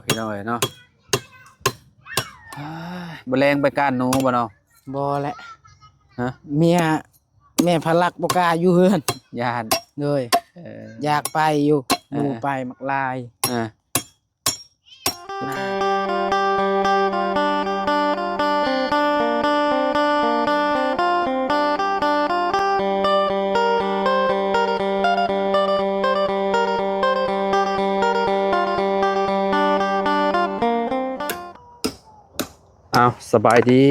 ພີ່ນ້ອງເອີຍເນາະ ມື້ແລງໄປກ້ານໜູບໍ່ເນາະ? ບໍ່ແຫຼະ ຮະ? ເມຍ ແມ່ພະລັກບໍ່ກ້າຢູ່ເຮືອນ ຢ້ານ ໂດຍ ເອີ ຢາກໄປຢູ່ ເອີ ໜູໄປໝາກລາຍ ເອີ ອ້າວ ສະບາຍດີ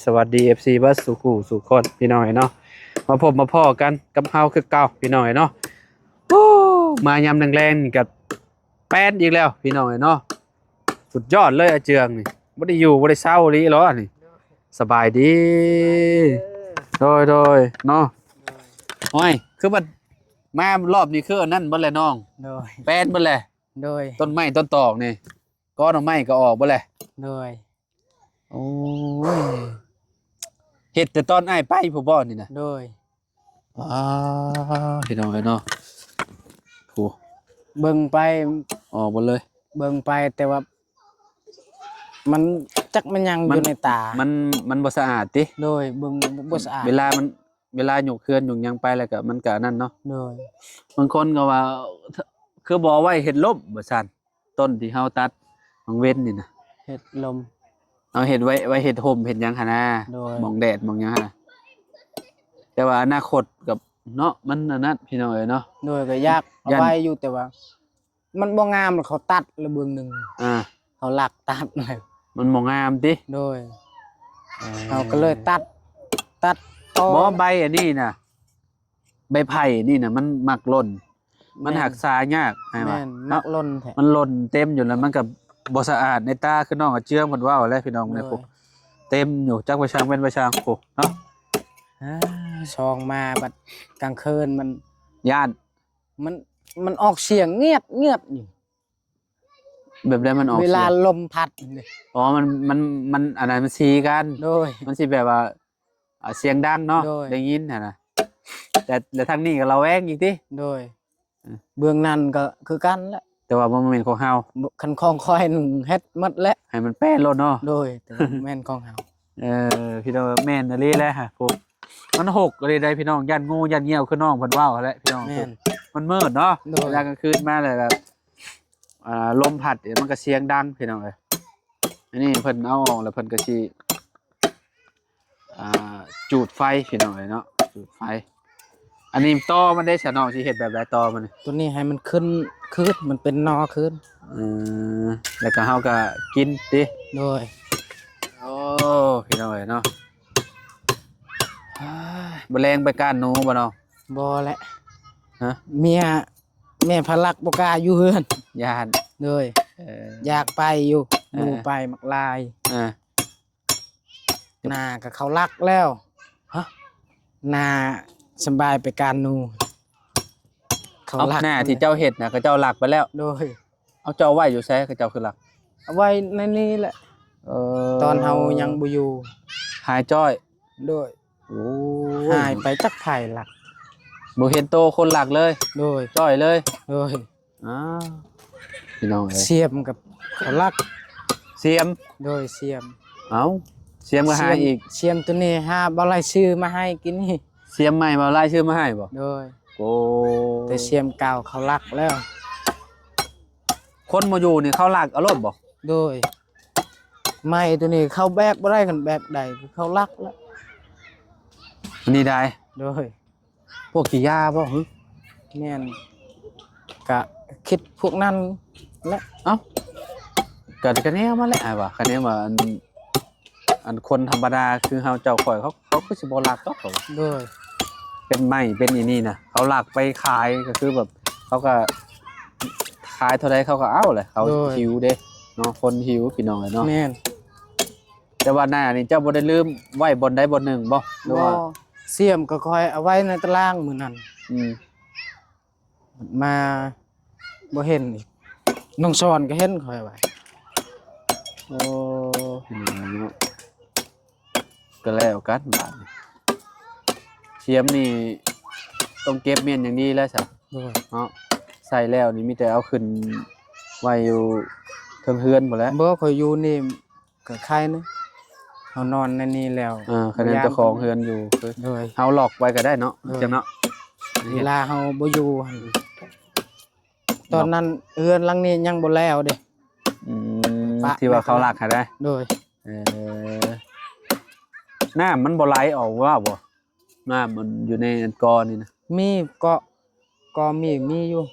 ສະຫວັດດີ ເອັຟຊີ ເບິດສູ່ຄູ່ສູ່ຄົນ ພີ່ນ້ອງເອີຍເນາະ ມາພົບມາພໍ້ກັນກັບເຮົາຄືເກົ່າ ພີ່ນ້ອງເອີຍເນາະ ໂອ້ ມາຍາມແລງໆນີ້ກໍ ແປນອີກແລ້ວພີ່ນ້ອງເອີຍເນາະ ສຸດຍອດເລີຍອາເຈືອງນີ້ ບໍ່ໄດ້ຢູ່ບໍ່ໄດ້ເຊົາອີ່ຫຼີເນາະນີ້ ສະບາຍດີ ໂດຍ ໂດຍ ເນາະ ໂອ້ຍ ຄືວ່າມາລອບນີ້ຄືອັນນັ້ນເບິດແຫຼະນ້ອງ ໂດຍ ແປນເບິດແຫຼະ ໂດຍ ຕົ້ນໄມ້ຕົ້ນຕອກນີ້ ກໍໜໍ່ໄມ້ກໍອອກເບິດແຫຼະ ໂດຍ ໂອ້ຍ ເຮັດແຕ່ຕອນອ້າຍໄປພຸ້ນບໍ່ນີ້ນະ? ໂດຍ ອ້າ ພີ່ນ້ອງເອີຍເນາະ ໂອ້ ເບິ່ງໄປ ອອກເບິດເລີຍ ເບິ່ງໄປ ແຕ່ວ່າມັນຈັກແມ່ນຫຍັງ ມັນ ຢູ່ໃນຕາ ມັນ ມັນບໍ່ສະອາດຕິ? ໂດຍ ເບິ່ງບໍ່ສະອາດ ເວລາມັນ ເວລາຍົກເຮືອນຍົກຫຍັງໄປແລ້ວກໍ ມັນກໍອັນນັ້ນເນາະ ໂດຍ ບາງຄົນກໍວ່າ ຄືບໍ່ເອົາໄວ້ເຮັດລົມວ່າຊັ້ນ ຕົ້ນທີ່ເຮົາຕັດຫວ່າງເວັນນີ້ນະ ເຮັດລົມ ເອົາເຮັດໄວ້ ໄວ້ເຮັດຮົ່ມເຮັດຫຍັງຫັ້ນນາ ໂດຍ ໝ່ອງແດດໝ່ອງຫຍັງຫັ້ນນະ ແຕ່ວ່າອະນາຄົດກັບເນາະ ມັນອັນນັ້ນພີ່ນ້ອງເອີຍເນາະ ໂດຍ ກໍຢາກເອົາໄວ້ຢູ່ ແຕ່ວ່າມັນບໍ່ງາມ ເຂົາຕັດລະເບື້ອງໜຶ່ງ ອ່າ ເຂົາລັກຕັດ ມັນບໍ່ງາມຕິ? ໂດຍ ເອີ ເຮົາກໍເລີຍຕັດ ຕັດຕໍ່ ບໍ່ ໃບອັນນີ້ນະ ໃບໄຜ່ນີ້ນະ ມັນມັກຫຼົ່ນ ມັນ ແມ່ນ ຮັກສາຍາກ ແມ່ນບໍ່? ມັນ ເນາະ ມັກຫຼົ່ນແທ້ ມັນຫຼົ່ນເຕັມຢູ່ແລ້ວ ມັນກໍບໍ່ສະອາດໃນຕາ ຄືນ້ອງອາເຈືອງເພິ່ນເວົ້າແຫຼະພີ່ນ້ອງ ໂດຍ ນີ້ພຸ້ນ ເຕັມຢູ່ ຈັກໄປຊ່າງແມ່ນໄປຊ່າງພຸ້ນເນາະ ອາ ຊ່ອງມາບັດກາງຄືນມັນ ຢ້ານ ມັນ ມັນອອກສຽງງຽດໆຢູ່ ແບບໃດມັນອອກສຽງ? ເວລາລົມພັດນີ້ ອໍ ມັນ ມັນ ມັນ ອັນນັ້ນມັນສີກັນ ໂດຍ ມັນຊິແບບວ່າ ອ່າ ສຽງດັງເນາະ ໂດຍ ໄດ້ຍິນຫັ້ນນະ ແຕ່ ແຕ່ທາງນີ້ກໍລະແວງອີກຕິ? ໂດຍ ເອີ ເບື້ອງນັ້ນກໍຄືກັນແຫຼະ ແຕ່ວ່າບໍ່ແມ່ນຂອງເຮົາ ບໍ່ ຄັນຂອງຂ້ອຍນັ້ນເຮັດໝົດແຫຼະ ໃຫ້ມັນແປນໂລດເນາະ ໂດຍ ແຕ່ວ່າບໍ່ແມ່ນຂອງເຮົາ ເອີ ພີ່ນ້ອງ ແມ່ນອີ່ຫຼີແຫຼະ ໂອ້ ມັນຫົກອີ່ຫຼີໃດ໋ພີ່ນ້ອງ ຢ້ານງູຢ້ານງຽວ ຄືນ້ອງເພິ່ນເວົ້າຫັ້ນແຫຼະພີ່ນ້ອງ ແມ່ນ ມັນມືດເນາະ ໂດຍ ເວລາກາງຄືນມາແລ້ວແບບ ອ່າ ລົມພັດ ມັນກໍສຽງດັງພີ່ນ້ອງເອີຍ ອັນນີ້ເພິ່ນເອົາອອກແລ້ວເພິ່ນກໍຊິ ອ່າ ຈູດໄຟພີ່ນ້ອງເອີຍເນາະ ຈູດໄຟ ອັນນີ້ຕໍ່ມັນເດ້ຊະ ນ້ອງຊິເຮັດແບບໃດຕໍ່ມັນ? ໂຕນີ້ໃຫ້ມັນຂຶ້ນຄືນ ມັນເປັນໜໍ່ຄືນ ເອີ ແລ້ວກໍເຮົາກໍກິນຕິ? ໂດຍ ໂອ້ ພີ່ນ້ອງເອີຍເນາະ ມື້ແລງໄປກ້ານໜູບໍ່ນ້ອງ? ບໍ່ແຫຼະ ຮະ? ເມຍ ແມ່ພະລັກບໍ່ກ້າຢູ່ເຮືອນ ຢ້ານ ໂດຍ ເອີ ຢາກໄປຢູ່ ເອີ ໜູໄປໝາກລາຍ ເອີ ນາກໍເຂົາລັກແລ້ວ ຮະ? ນາສຳບາຍໄປກ້ານໜູ ເຂົາ ເອົ້າ ລັກ ນາທີ່ເຈົ້າເຮັດນະ ເຂົາເຈົ້າລັກໄປແລ້ວ ໂດຍ ເອົາ ເຈົ້າໄວ້ຢູ່ໃສ ເຂົາເຈົ້າຄືລັກ? ເອົາໄວ້ໃນນີ້ແຫຼະ ເອີ ຕອນເຮົາຍັງບໍ່ຢູ່ ຫາຍຈ້ອຍ ໂດຍ ໂອ້ຍ ຫາຍໄປຈັກໃຜລັກ ບໍ່ເຫັນໂຕຄົນລັກເລີຍ ໂດຍ ຈ້ອຍເລີຍ ໂດຍ ອ້າວ ພີ່ນ້ອງເອີຍ ສຽມກັບເຂົາລັກ ສຽມ ໂດຍ ສຽມ ເອົ້າ ສຽມກໍຫາຍອີກ ສຽມ ສຽມໂຕນີ້ຫາບໍ່ລາຍຊື້ມາໃຫ້ກິນນີ້ ສຽມໃໝ່ບໍ່ລາຍຊື້ມາໃຫ້ບໍ່? ໂດຍ ໂອ້ ແຕ່ສຽມເກົ່າເຂົາລັກແລ້ວ ຄົນບໍ່ຢູ່ນີ້ເຂົາລັກເອົາໂລດບໍ່? ໂດຍ ໄມ້ໂຕນີ້ເຂົາແບກບໍ່ໄດ້ ຄັນແບກໄດ້ຄືເຂົາລັກແລ້ວ ອັນນີ້ໄດ້ ໂດຍ ພວກຂີ້ຢາບໍ່ຫື? ແມ່ນ ກະຄິດພວກນັ້ນແຫຼະ ເອົ້າ ກະ ກະແນວມາແຫຼະ ອ້າຍວ່າ ກະແນວວ່າ ອັນ ອັນຄົນທຳມະດາຄືເຮົາເຈົ້າຂ້ອຍ ເຂົາ ເຂົາຄືຊິບໍ່ລັກດອກ ເຂົາວ່າ ໂດຍ ເປັນໄມ້ເປັນອີ່ນີ້ນະ ເຂົາລັກໄປຂາຍ ກໍຄືແບບ ເຂົາກໍຂາຍເທົ່າໃດເຂົາກໍເອົາແຫຼະ ເຂົາ ໂດຍ ຫິວເດ້ເນາະ ຄົນຫິວ ພີ່ນ້ອງເອີຍເນາະ ແມ່ນ ແຕ່ວ່າໜ້ານີ້ເຈົ້າບໍ່ໄດ້ລືມໄວ້ບ່ອນໃດບ່ອນໜຶ່ງບໍ່? ຫຼືວ່າ ບໍ່ ສຽມກໍຂ້ອຍເອົາໄວ້ໃນຕາລ່າງມື້ນັ້ນ ອືມ ມາບໍ່ເຫັນອີກ ນ້ອງສອນກໍເຫັນຂ້ອຍໄວ້ ໂອ້ ເນາະ ກໍແລ້ວກັນບາດນີ້ ສຽມນີ້ຕ້ອງເກັບມ້ຽນຢ່າງດີແລ້ວຊະ ໂດຍ ເນາະ ໃສ່ແລ້ວນີ້ມີແຕ່ເອົາຂຶ້ນໄວ້ຢູ່ ເທິງເຮືອນພຸ້ນແຫຼະ. ບໍ່ ຂ້ອຍຢູ່ນີ້ກໍໄຄນະ ເຮົານອນໃນນີ້ແລ້ວ. ເອີ ຄັນແມ່ນເຈົ້າຂອງເຮືອນຢູ່ ໂດຍ ເຮົາລັອກໄວ້ກໍໄດ້ເນາະ ໂດຍ ຈັ່ງເນາະ ເວລາເຮົາບໍ່ຢູ່ຫັ້ນ. ຕອນນັ້ນເຮືອນຫຼັງນີ້ຍັງບໍ່ແລ້ວເດ້. ອືມ ປະ ທີ່ວ່າເຂົາລັກຫັ້ນນະ. ໂດຍ ເອີ ນ້ຳມັນບໍ່ໄຫຼອອກວ່າບໍ່? ນ້ຳມັນຢູ່ໃນອັນກໍນີ້ນະ. ມີ ກໍ ກໍມີ ມີຢູ່.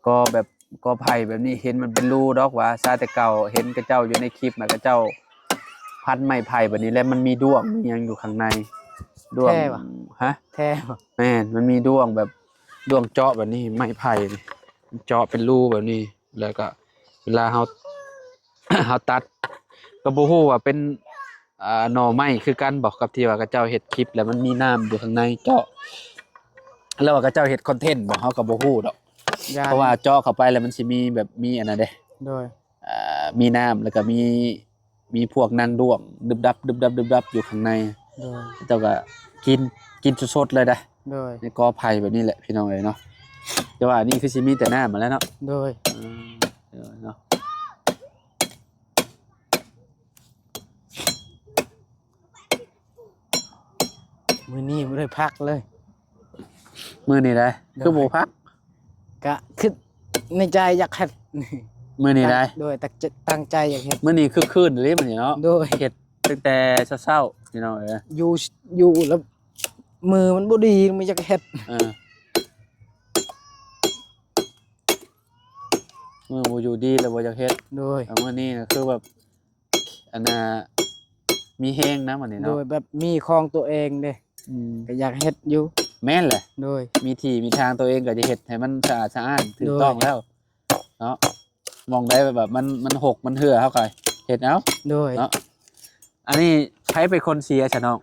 ກໍແບບ ກໍໄຜ່ແບບນີ້ ເຫັນມັນເປັນຮູດອກວ່າ ຊາແຕ່ເກົ່າ ເຫັນເຂົາເຈົ້າຢູ່ໃນຄລິບນະ ເຂົາເຈົ້າພັນໄມ້ໄຜ່ແບບນີ້ ແລ້ວມັນມີດ້ວງ ມີຫຍັງຢູ່ຂ້າງໃນ. ດ້ວງ ແທ້ຫວາ? ຮະ? ແທ້ຫວາ? ແມ່ນ ມັນມີດ້ວງແບບ ດ້ວງເຈາະແບບນີ້ ໄມ້ໄຜ່ນີ້ ເຈາະເປັນຮູແບບນີ້ ແລ້ວກໍເວລາເຮົາ ເຮົາຕັດ ກໍບໍ່ຮູ້ວ່າເປັນ ອ່າ ໜໍ່ໄມ້ຄືກັນບໍ່ ກັບທີ່ວ່າເຂົາເຈົ້າເຮັດຄລິບ ແລ້ວມັນມີນ້ຳຢູ່ຂ້າງໃນເຈາະ ຫຼືວ່າເຂົາເຈົ້າເຮັດຄອນເທັນບໍ່ ເຮົາກໍບໍ່ຮູ້ດອກ. ຢ້ານ ເພາະວ່າເຈາະເຂົ້າໄປແລ້ວມັນຊິມີແບບ ມີອັນນັ້ນເດ້. ໂດຍ ເອີ ມີນ້ຳ ແລ້ວກໍມີ ມີພວກນາງດ້ວງດຶບດັບ ດຶບດັບ ດຶບດັບຢູ່ຂ້າງໃນ. ໂດຍ ເຂົາເຈົ້າກໍກິນ ກິນສົດໆເລີຍນະ. ໂດຍ ໃນກໍໄຜ່ແບບນີ້ແຫຼະ ພີ່ນ້ອງເອີຍເນາະ. ແຕ່ວ່າອັນນີ້ຄືຊິມີແຕ່ນ້ຳຫັ້ນແຫຼະເນາະ. ໂດຍ ເອີ ເນາະ. ມື້ນີ້ບໍ່ໄດ້ພັກເລີຍ. ມື້ນີ້ໃດ ໂດຍ ຄືບໍ່ພັກ? ກະຄິດໃນໃຈຢາກເຮັດ. ມື້ນີ້ໃດ? ໂດຍ ຕັ້ງໃຈ ຕັ້ງໃຈຢາກເຮັດ. ມື້ນີ້ຄຶກຄື້ນເລີຍມື້ນີ້ເນາະ. ໂດຍ ເຮັດຕັ້ງແຕ່ເຊົ້າໆ ພີ່ນ້ອງເອີຍ. ຢູ່ ຢູ່ແລ້ວມືມັນບໍ່ດີ ມັນຢາກເຮັດ. ເອີ ມືບໍ່ຢູ່ດີແລ້ວບໍ່ຢາກເຮັດ. ໂດຍ ແຕ່ມື້ນີ້ນະຄືແບບ ອັນນ່າ ມີແຮງນະ ມື້ນີ້ເນາະ. ໂດຍ ແບບມີຂອງຕົວເອງເດ້. ອືມ ກໍຢາກເຮັດຢູ່. ແມ່ນແຫຼະ. ໂດຍ ມີທີ່ມີທາງຕົວເອງກໍຈະເຮັດໃຫ້ມັນສະອາດສະອ້ານ ຖືກ ໂດຍ ຕ້ອງແລ້ວເນາະ. ໝ່ອງໃດແບບມັນ ມັນຫົກມັນເຫື່ອ ເຮົາກໍເຮັດເອົາ. ໂດຍ ເນາະ. ອັນນີ້ໃຜເປັນຄົນເສຍຊະນ້ອງ?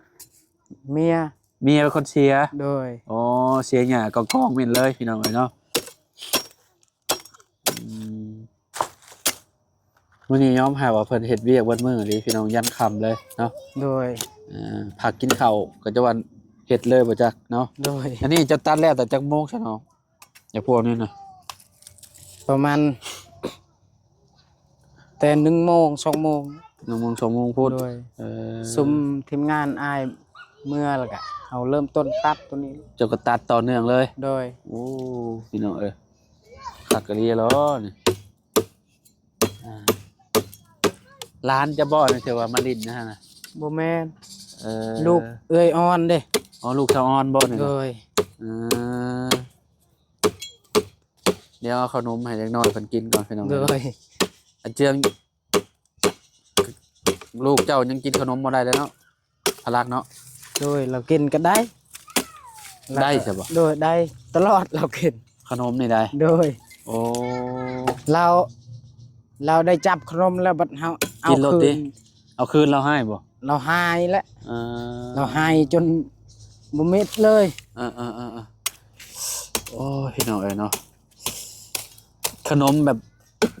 ເມຍ. ເມຍເປັນຄົນເສຍ? ໂດຍ. ອໍ ເສຍຫຍ້າກອງໆເໝັນເລີຍ ພີ່ນ້ອງເອີຍເນາະ. ອືມ ມື້ນີ້ຍອມຮັບວ່າເພິ່ນເຮັດວຽກເບິດມື້ເລີຍ ພີ່ນ້ອງ ຢັນຄ່ຳເລີຍເນາະ. ໂດຍ ເອີ ພັກກິນເຂົ້າກໍຈະວ່າເຮັດເລີຍບໍ່ຈັກເນາະ. ໂດຍ ອັນນີ້ເຈົ້າຕັດແລ້ວແຕ່ຈັກໂມງຊະນ້ອງ? ຢ່າພວກນີ້ນະ ປະມານແຕ່ໜຶ່ງໂມງ ສອງໂມງ. ໜຶ່ງໂມງ ສອງໂມງພຸ້ນ. ໂດຍ ເອີ ຊຸມທີມງານອ້າຍເມືອ ແລ້ວກະເຮົາເລີ່ມຕົ້ນຕັດໂຕນີ້. ເຈົ້າກໍຕັດຕໍ່ເນື່ອງເລີຍ? ໂດຍ. ໂອ້ ພີ່ນ້ອງເອີຍ ຄັກອີ່ຫຼີເນາະນີ້. ອ່າ ຫຼານເຈົ້າບໍ່ນີ້ ທີ່ວ່າມາຫຼິ້ນນະຫັ້ນນະ? ບໍ່ແມ່ນ ເອີ ລູກເອື້ອຍອ່ອນເດ້. ອໍ ລູກສາວອ່ອນບໍ່ນີ້ນະ? ໂດຍ. ເອີ ດຽວເອົາເຂົ້າໜົມໃຫ້ເດັກນ້ອຍເພິ່ນກິນກ່ອນ ພີ່ນ້ອງ. ໂດຍ. ອາເຈືອງ ລູກເຈົ້າຍັງກິນເຂົ້າໜົມບໍ່ໄດ້ເລີຍເນາະ ພະລັກເນາະ? ໂດຍ ລາວກິນກໍໄດ້. ໄດ້ຊະບໍ່? ໂດຍ ໄດ້ຕະຫຼອດ ລາວກິນເຂົ້າໜົມນີ້ໄດ້. ໂດຍ. ໂອ້ ລາວ ລາວໄດ້ຈັບເຂົ້າໜົມແລ້ວ ບັດເຮົາເອົາຄືນ. ເອົາຄືນລາວໃຫ້ບໍ່? ລາວໃຫ້ແຫຼະ. ເອີ ລາວໃຫ້ຈົນບໍ່ມິດເລີຍ. ເອີໆໆໆ ໂອ້ຍ ພີ່ນ້ອງເອີຍເນາະ ຂະໜົມແບບ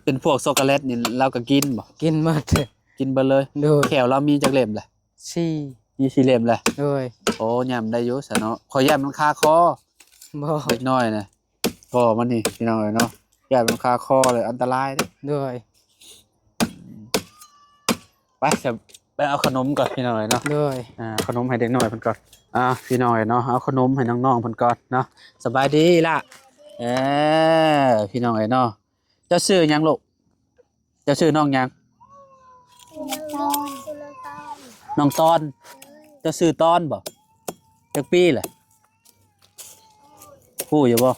ເປັນພວກຊັອກໂກແລັດນີ້ ລາວກໍກິນບໍ່? ກິນໝົດ. ກິນເບິດເລີຍ. ໂດຍ. ແຂ້ວລາວມີຈັກເຫຼັ້ມລະ? ສີ່. ມີສີ່ເຫຼັ້ມລະ? ໂດຍ. ໂອ້ ຫຍ້ຳໄດ້ຢູ່ຊະເນາະ ຂ້ອຍຢ້ານມັນຄາຄໍ. ບໍ່ ເດັກນ້ອຍນະ ກໍມັນນີ້ ພີ່ນ້ອງເອີຍເນາະ ຢ້ານມັນຄາຄໍເລີຍ ອັນຕະລາຍເດ້. ໂດຍ. ໄປ ໄປເອົາຂະໜົມກ່ອນ ພີ່ນ້ອງເອີຍເນາະ. ໂດຍ. ອ່າ ຂະໜົມໃຫ້ເດັກນ້ອຍເພິ່ນກ່ອນ. ອ່າ ພີ່ນ້ອງເອີຍເນາະ ເອົາຂະໜົມໃຫ້ນ້ອງໆເພິ່ນກ່ອນເນາະ. ສະບາຍດີລະ. ເອີ ພີ່ນ້ອງເອີຍເນາະ ເຈົ້າຊື່ຫຍັງລູກ? ເຈົ້າຊື່ນ້ອງຫຍັງ? ຊື່ນ້ອງຕອນ. ນ້ອງຕອນ. ເຈົ້າຊື່ຕອນບໍ່? ຈັກປີລະ? ຮູ້ຢູ່ບໍ່?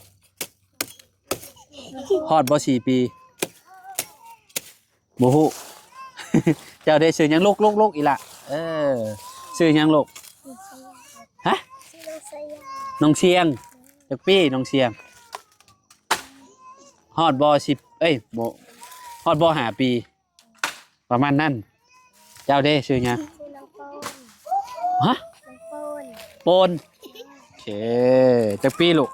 ຮອດບໍ່ສີ່ປີ? ບໍ່ຮູ້. ເຈົ້າເດ້ຊື່ຫຍັງ? ລຸກ ລຸກ ລຸກ ອີ່ຫຼ້າ. ເອີ ຊື່ຫຍັງລູກ? ຮະ? ນ້ອງຊຽງ. ຈັກປີນ້ອງຊຽງ? ຮອດບໍ່ສິບ ເອີຍ ບໍ່ ຮອດບໍ່ຫ້າປີ? ປະມານນັ້ນ. ເຈົ້າເດ້ຊື່ຫຍັງ? ຊື່ນ້ອງໂປນ. ຮະ? ນ້ອງໂປນ. ໂປນ. ໂອເຄ. ຈັກປີລູກ?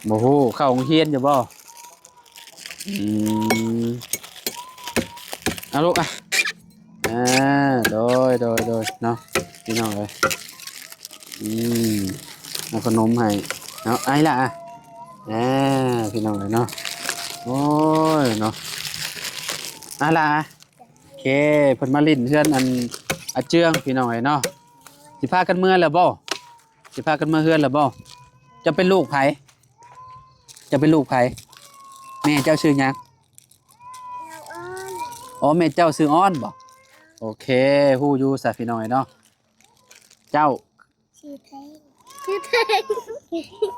ບໍ່ຮູ້. ເຂົ້າໂຮງຮຽນຢູ່ບໍ່? ອືມ ເອົາລູກ ອ່ະ ອ່າ ໂດຍ ໂດຍ ໂດຍ ເນາະ ພີ່ນ້ອງເອີຍ. ອືມ ເອົາຂະໜົມໃຫ້ເນາະ ອ້າຍລະ ອ່ະ ອ່າ ພີ່ນ້ອງເອີຍເນາະ. ໂອ້ຍ ເນາະ ອາລາ ໂອເຄ ເພິ່ນມາຫຼິ້ນເຮືອນອັນອາເຈືອງ ພີ່ນ້ອງເອີຍເນາະ. ຊິພາກັນເມືອແລ້ວບໍ່? ຊິພາກັນເມືອເຮືອນແລ້ວບໍ່? ເຈົ້າເປັນລູກໃຜ? ເຈົ້າເປັນລູກໃຜ? ແມ່ເຈົ້າຊື່ຫຍັງ? ອໍ ແມ່ເຈົ້າຊື່ອອນບໍ? ໂອເຄ ຮູ້ຢູ່ຊະ ພີ່ນ້ອງເອີຍເນາະ. ເຈົ້າ ຊື່ເທັງ ຊື່ເທັງ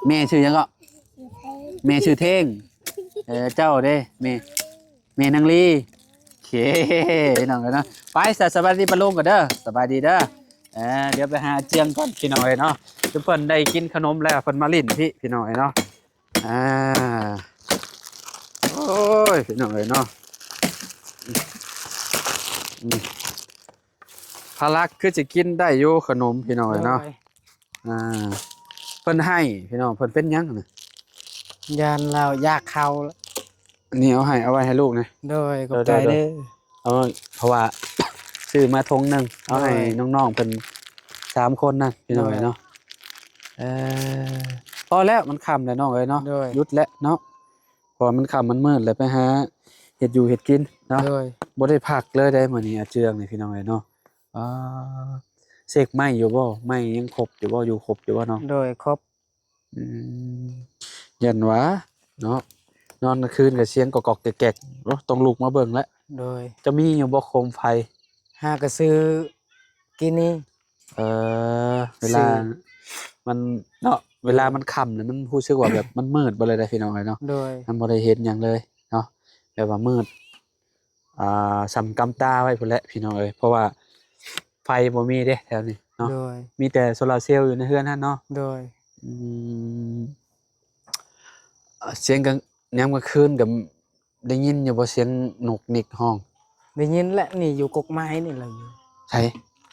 ແມ່ຊື່ຫຍັງເກາະ? ຊື່ເທັງ ແມ່ຊື່ເທັງ. ເອີ ເຈົ້າເດ້? ແມ່ ແມ່ນາງລີ. ໂອເຄ ພີ່ນ້ອງເອີຍເນາະ. ໄປຊະ ສະບາຍດີປ້າລຸງກ່ອນເດີ ສະບາຍດີເດີ. ເອີ ດຽວໄປຫາອາເຈືອງກ່ອນ ພີ່ນ້ອງເອີຍເນາະ. ຄືເພິ່ນໄດ້ກິນຂະໜົມແລ້ວ ເພິ່ນມາຫຼິ້ນພີ້ ພີ່ນ້ອງເອີຍເນາະ. ອ່າ ໂອ້ຍ ພີ່ນ້ອງເອີຍເນາະ. ອືມ ພາລັກຄືຊິກິນໄດ້ຢູ່ຂະໜົມ ພີ່ນ້ອງເອີຍເນາະ. ໂດຍ ອ່າ ເພິ່ນໃຫ້ ພີ່ນ້ອງ ເພິ່ນເປັນຫຍັງນະ? ຢ້ານລາວຢາກເຂົ້າ. ນີ້ເອົາໃຫ້ ເອົາໄວ້ໃຫ້ລູກນະ. ໂດຍ ຂອບໃຈເດີ. ໂດຍ ເອົາ ເພາະວ່າຊື້ມາຖົງໜຶ່ງ ເອົາໃຫ້ ໂດຍ ນ້ອງໆເພິ່ນສາມຄົນນັ້ນ ພີ່ນ້ອງເອີຍເນາະ. ໂດຍ ເອີ ພໍແລ້ວ ມັນຄ່ຳແລ້ວນ້ອງເອີຍເນາະ. ໂດຍ ຢຸດແລ້ວເນາະ ເພາະວ່າມັນຄ່ຳມັນມືດແລ້ວ ໄປຫາເຮັດຢູ່ເຮັດກິນເນາະ. ໂດຍ ບໍ່ໄດ້ພັກເລີຍເດ້ມື້ນີ້ ອາເຈືອງນີ້ ພີ່ນ້ອງເອີຍເນາະ. ອ່າ ເຊັກໄມ້ຢູ່ບໍ່? ໄມ້ຍັງຄົບຢູ່ບໍ່? ຢູ່ຄົບຢູ່ບໍ່ນ້ອງ? ໂດຍ ຄົບ. ອືມ ຢ້ານວ່າເນາະ ນອນກາງຄືນກໍສຽງກອກໆແກກໆເນາະ ຕ້ອງລຸກມາເບິ່ງແຫຼະ. ໂດຍ ຈະມີຢູ່ບໍ່ໂຄມໄຟ? ຫາກະຊື້ກິນນີ້. ເອີ ເວລາ ຊື້ ມັນເນາະ ເວລາ ໂດຍ ມັນຄ່ຳແລ້ວ ມັນຮູ້ສຶກວ່າແບບມັນມືດເບິດເລີຍເດ້ ພີ່ນ້ອງເອີຍເນາະ. ໂດຍ ມັນບໍ່ໄດ້ເຫັນຫຍັງເລີຍເນາະ ແບບວ່າມືດ ອ່າ ສ່ຳກຳຕາໄວ້ພຸ້ນແຫຼະ ພີ່ນ້ອງເອີຍ ເພາະວ່າໄຟບໍ່ມີເດ້ແຖວນີ້ເນາະ. ໂດຍ ມີແຕ່ໂຊລາເຊວຢູ່ໃນເຮືອນຫັ້ນເນາະ. ໂດຍ ອືມ ສຽງກາງ ຍາມກາງຄືນກໍໄດ້ຍິນຢູ່ບໍ່ ສຽງນົກນິກຮ້ອງ? ໄດ້ຍິນແຫຼະ ນີ້ຢູ່ກົກໄມ້ນີ້ແຫຼະ. ໃສ?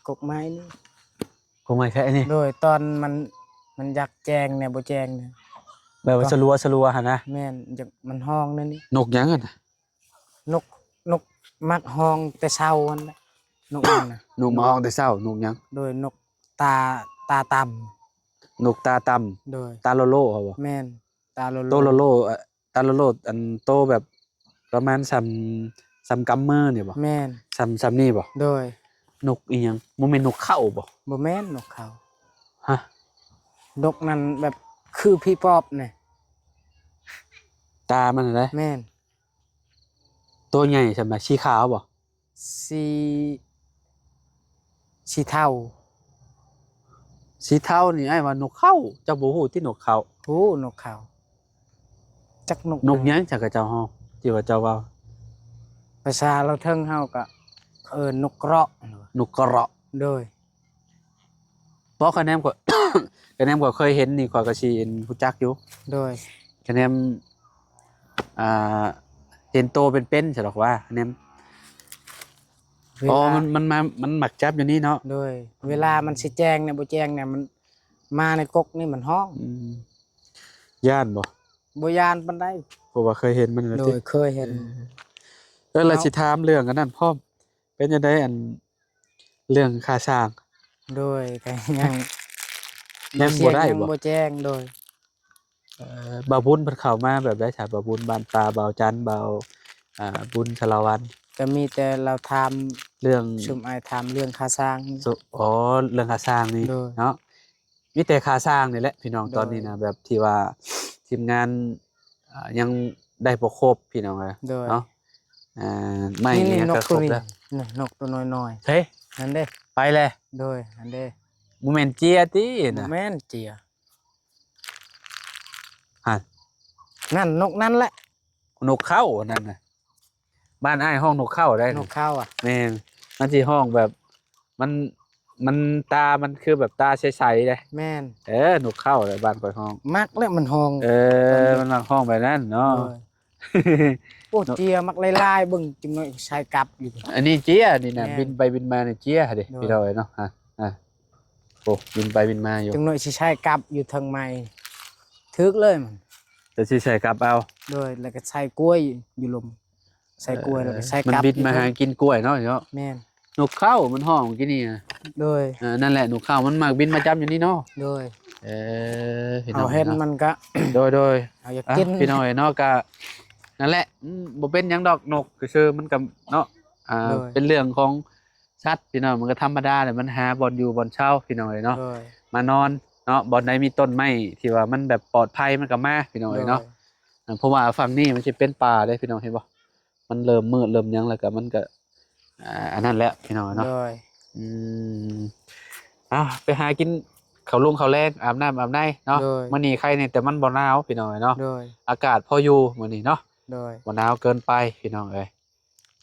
ກົກໄມ້ນີ້. ກົກໄມ້ແຄະນີ້? ໂດຍ ຕອນມັນ ມັນຢາກແຈ້ງແດ່ບໍ່ແຈ້ງແດ່ ແບບວ່າສະຫຼົວໆຫັ້ນນະ. ແມ່ນ ຢາກ ມັນຮ້ອງແນວນີ້. ນົກຫຍັງຫັ້ນນະ? ນົກ ນົກມັກຮ້ອງແຕ່ເຊົ້າຫັ້ນແຫຼະ ນົກນັ້ນນະ. ນົກມັກຮ້ອງແຕ່ເຊົ້າ ນົກຫຍັງ? ໂດຍ ນົກຕາ ຕາຕ່ຳ. ນົກຕາຕ່ຳ. ໂດຍ ຕາໂລໂລຫັ້ນບໍ? ແມ່ນ ຕາໂລໂລ. ໂຕໂລໂລ ເອີ ຕາໂລໂລ ອັນໂຕແບບປະມານສ່ຳ ສ່ຳກຳມືນີ້ບໍ? ແມ່ນ ສ່ຳ ສ່ຳນີ້ບໍ? ໂດຍ ນົກອີ່ຫຍັງ? ບໍ່ແມ່ນນົກເຂົາບໍ? ບໍ່ແມ່ນນົກເຂົາ. ຮະ? ນົກນັ້ນແບບຄືຜີປອບນີ້. ຕາມັນຫັ້ນໃດ? ແມ່ນ. ໂຕໃຫຍ່ສ່ຳໃດ? ສີຂາວບໍ? ສີ ສີເທົາ. ສີເທົານີ້ ອ້າຍວ່ານົກເຂົາ. ເຈົ້າບໍ່ຮູ້ຕິນົກເຂົາ? ຮູ້ນົກເຂົາ. ຈັກນົກ ນົກຫຍັງ ຈັກຂະເຈົ້າຮ້ອງ ທີ່ວ່າເຈົ້າເວົ້າ? ພາສາລາວເທິງເຮົາກໍເອີ້ນນົກເກຣາະ. ນົກເກຣາະ. ໂດຍ. ບໍ່ ຄະແນນຂ້ອຍ ຄະແນນຂ້ອຍເຄີຍເຫັນນີ້ ຂ້ອຍກໍຊິຮູ້ຈັກຢູ່. ໂດຍ. ຄະແນນ ອ່າ ເຫັນໂຕເປັນໆ ຊັ້ນດອກວ່າ ຄະແນນ. ອໍ ມັນ ມັນມາ ມັນມັກຈັບຢູ່ນີ້ເນາະ. ໂດຍ. ເວລາມັນຊິແຈ້ງນີ້ ບໍ່ແຈ້ງນີ້ ມັນມາໃນກົກນີ້ມັນຮ້ອງ. ອືມ ຢ້ານບໍ່? ບໍ່ຢ້ານປານໃດ ເພາະວ່າເຄີຍເຫັນມັນແລ້ວ. ໂດຍ ຕິ ເຄີຍເຫັນ. ເອີ ແລ້ວຊິຖາມເລື່ອງອັນນັ້ນພ້ອມ ເປັນຈັ່ງໃດ ອັນ ເລື່ອງຄ່າສ້າງ? ໂດຍ ກໍຍັງ ຍັງບໍ່ໄດ້ບໍ່? ຍັງບໍ່ແຈ້ງ. ໂດຍ. ເອີ ບ່າວບຸນເພິ່ນເຂົ້າມາແບບໃດຊະ? ບ່າວບຸນບ້ານປ່າ ບ່າວຈັນ ບ່າວ ອ່າ ບຸນສາລະວັນ. ກໍມີແຕ່ລາວຖາມເລື່ອງ ຊຸມອ້າຍຖາມເລື່ອງຄ່າສ້າງ. ໂຊ ອໍ ເລື່ອງຄ່າສ້າງນີ້. ໂດຍ. ເນາະ ມີແຕ່ຄ່າສ້າງນີ້ແຫຼະ ພີ່ນ້ອງ. ໂດຍ. ຕອນນີ້ນະ ແບບທີ່ວ່າທີມງານ ອ່າ ຍັງໄດ້ບໍ່ຄົບ ພີ່ນ້ອງເອີຍ. ໂດຍ. ເນາະ ອ່າ ໄມ້ນີ້ຍັງກໍຄົບແລ້ວ. ນີ້ ນົກໂຕນ້ອຍໆ ເອີ ນັ້ນເດ້ ໄປແລ້ວ. ໂດຍ ຫັ້ນເດ້. ບໍ່ແມ່ນເຈຍຕິນະ? ບໍ່ແມ່ນເຈຍ. ຫັ້ນ ນັ້ນ ນົກນັ້ນແຫຼະ ນົກເຂົາອັນນັ້ນນະ. ບ້ານອ້າຍຮ້ອງນົກເຂົາໄດ໋. ນົກເຂົາອະ? ແມ່ນ. ມັນຊິຮ້ອງແບບ ມັນ ມັນ ຕາມັນຄືແບບຕາໃສໆເດ້. ແມ່ນ. ເອີ ນົກເຂົາແຫຼະ ບ້ານຂ້ອຍຮ້ອງ. ມັກແຫຼະມັນຮ້ອງ. ເອີ ມັນມັກຮ້ອງແບບນັ້ນເນາະ. ໂດຍ. ໂອ້ ເຈຍມັກຫຼາຍໆ ເບິ່ງ ຈັກໜ້ອຍໃສ່ກັບຢູ່. ອັນນີ້ເຈຍນີ້ນະ. ແມ່ນ. ບິນໄປບິນມານີ້ເຈຍເດ້. ໂດຍ. ພີ່ນ້ອງເອີຍເນາະ. ອ່າ ໂອ້ ບິນໄປບິນມາຢູ່. ຈັກໜ້ອຍຊິໃສ່ກັບຢູ່ເທິງໄມ້ ຖືກເລີຍມັນ. ແຕ່ຊິໃສ່ກັບເອົາ. ໂດຍ. ແລ້ວກໍໃສ່ກ້ວຍຢູ່ລຸ່ມ ໃສ່ກ້ວຍ ເອີ ແລ້ວກໍໃສ່ກັບ ມັນບິນມາຫາກິນກ້ວຍເນາະ. ເນາະ ແມ່ນ. ນົກເຂົາມັນຮ້ອງກີ້ນີ້ນະ. ໂດຍ. ເອີ ນັ້ນແຫຼະ ນົກເຂົາມັນມັກບິນມາຈັບຢູ່ນີ້ເນາະ. ໂດຍ. ເອີ ພີ່ນ້ອງເນາະ ເຮົາເຫັນມັນກະ ໂດຍໆ ເຮົາຢາກກິນ. ພີ່ນ້ອງເອີຍເນາະ ກະ ນັ້ນແຫຼະ ອືມ ບໍ່ເປັນຫຍັງດອກ ນົກຊື່ໆ ມັນກໍເນາະ ອ່າ ໂດຍ ເປັນເລື່ອງຂອງສັດພີ່ນ້ອງ ມັນກໍທຳມະດາແຫຼະ ມັນຫາບ່ອນຢູ່ບ່ອນເຊົາພີ່ນ້ອງເອີຍເນາະ ໂດຍ ມານອນເນາະ ບ່ອນໃດມີຕົ້ນໄມ້ທີ່ວ່າມັນແບບປອດໄພມັນກໍມາພີ່ນ້ອງເອີຍເນາະ ໂດຍ ອ່າ ເພາະວ່າຝັ່ງນີ້ມັນຊິເປັນປ່າເດ້ພີ່ນ້ອງ ເຫັນບໍ່? ມັນເລີ່ມມືດເລີ່ມຫຍັງແລ້ວກໍມັນກໍ ອ່າ ອັນນັ້ນແຫຼະພີ່ນ້ອງເນາະ ໂດຍ ອືມ ເອົາ ໄປຫາກິນເຂົ້າລົງເຂົ້າແລງ ອາບນ້ຳອາບໃນເນາະ ໂດຍ ມື້ນີ້ໄຄແດ່ ແຕ່ມັນບໍ່ໜາວພີ່ນ້ອງເນາະ ໂດຍ ອາກາດພໍຢູ່ມື້ນີ້ເນາະ ໂດຍ ບໍ່ໜາວເກີນໄປພີ່ນ້ອງເອີຍ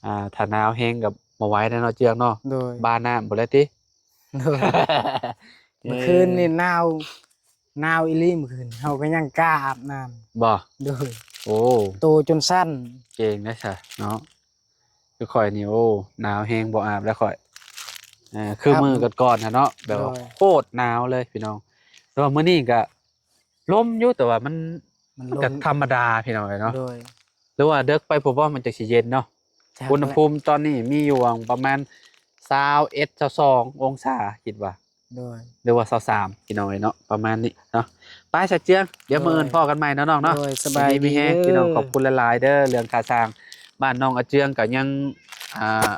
ອ່າ ຖ້າໜາວແຮງກໍບໍ່ໄຫວແລ້ວເນາະ ເຈືອງເນາະ ໂດຍ ບານ້ຳພຸ້ນແຫຼະຕິ ໂດຍ ມື້ຄືນນີ້ໜາວ ໜາວອີ່ຫຼີມື້ຄືນ ເຮົາກໍຍັງກ້າອາບນ້ຳ ບໍ່? ໂດຍ ໂອ້ ໂຕຈົນສັ່ນ ເກັ່ງໄດ໋ຊະເນາະ ຄືຂ້ອຍນີ້ ໂອ້ ໜາວແຮງ ບໍ່ອາບແລ້ວຂ້ອຍ ເອີ ຄືມື້ກ່ອນໆຫັ້ນເນາະ ແບບວ່າ ໂດຍ ໂຄດໜາວເລີຍພີ່ນ້ອງ ແຕ່ວ່າມື້ນີ້ກໍລົມຢູ່ ແຕ່ວ່າມັນ ມັນລົມ ກໍທຳມະດາພີ່ນ້ອງເອີຍເນາະ ໂດຍ ຫຼືວ່າເດິກໄປພຸ້ນບໍ່ ມັນຈັ່ງຊິເຢັນເນາະ ຈັກແຫຼະ ອຸນຫະພູມຕອນນີ້ມີຢູ່ປະມານຊາວເອັດ ຊາວສອງອົງສາ ຄິດວ່າ ໂດຍ ຫຼືວ່າຊາວສາມພີ່ນ້ອງເອີຍເນາະ ປະມານນີ້ເນາະ ໄປຊະເຈືອງ ດຽວ ໂດຍ ມື້ອື່ນພໍ້ກັນໃໝ່ເນາະນ້ອງເນາະ ໂດຍ ສະບາຍດີ ຢູ່ດີມີແຮງ ເດີ ພີ່ນ້ອງ ຂອບຄຸນຫຼາຍໆເດີ ເລື່ອງຄ່າສ້າງບ້ານນ້ອງອາເຈືອງກໍຍັງ ອ່າ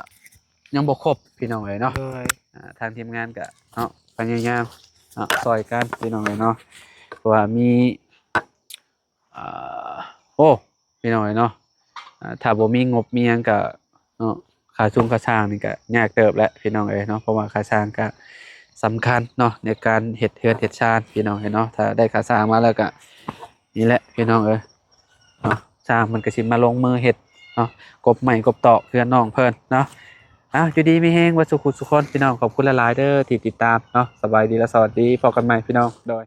ຍັງບໍ່ຄົບພີ່ນ້ອງເອີຍເນາະ ໂດຍ ອ່າ ທາງທີມງານກໍເນາະ ພະຍາຍາມເນາະ ຊ່ອຍກັນພີ່ນ້ອງເອີຍເນາະ ເພາະວ່າມີ ອ່າ ໂອ້ ພີ່ນ້ອງເອີຍເນາະ ອ່າ ຖ້າບໍ່ມີງົບມີຫຍັງກະເນາະ ຄ່າຊຸງຄ່າຊ່າງນີ້ກະຍາກເຕີບແຫຼະພີ່ນ້ອງເອີຍເນາະ ເພາະວ່າຄ່າຊ່າງກະສຳຄັນເນາະ ໃນການເຮັດເຮືອນເຮັດຊານພີ່ນ້ອງເອີຍເນາະ ຖ້າໄດ້ຄ່າຊ່າງມາແລ້ວກະ ນີ້ແຫຼະພີ່ນ້ອງເອີຍເນາະ ຊ່າງເພິ່ນກະຊິມາລົງມືເຮັດເນາະ ກົບໄມ້ກົບຕອກເຮືອນນ້ອງເພິ່ນເນາະ ເອົາ ຢູ່ດີມີແຮງເບິດສູ່ຜູ້ສູ່ຄົນພີ່ນ້ອງ ຂອບຄຸນຫຼາຍໆເດີທີ່ຕິດຕາມເນາະ ສະບາຍດີ ແລະ ສະຫວັດດີ ພໍ້ກັນໃໝ່ພີ່ນ້ອງ ໂດຍ.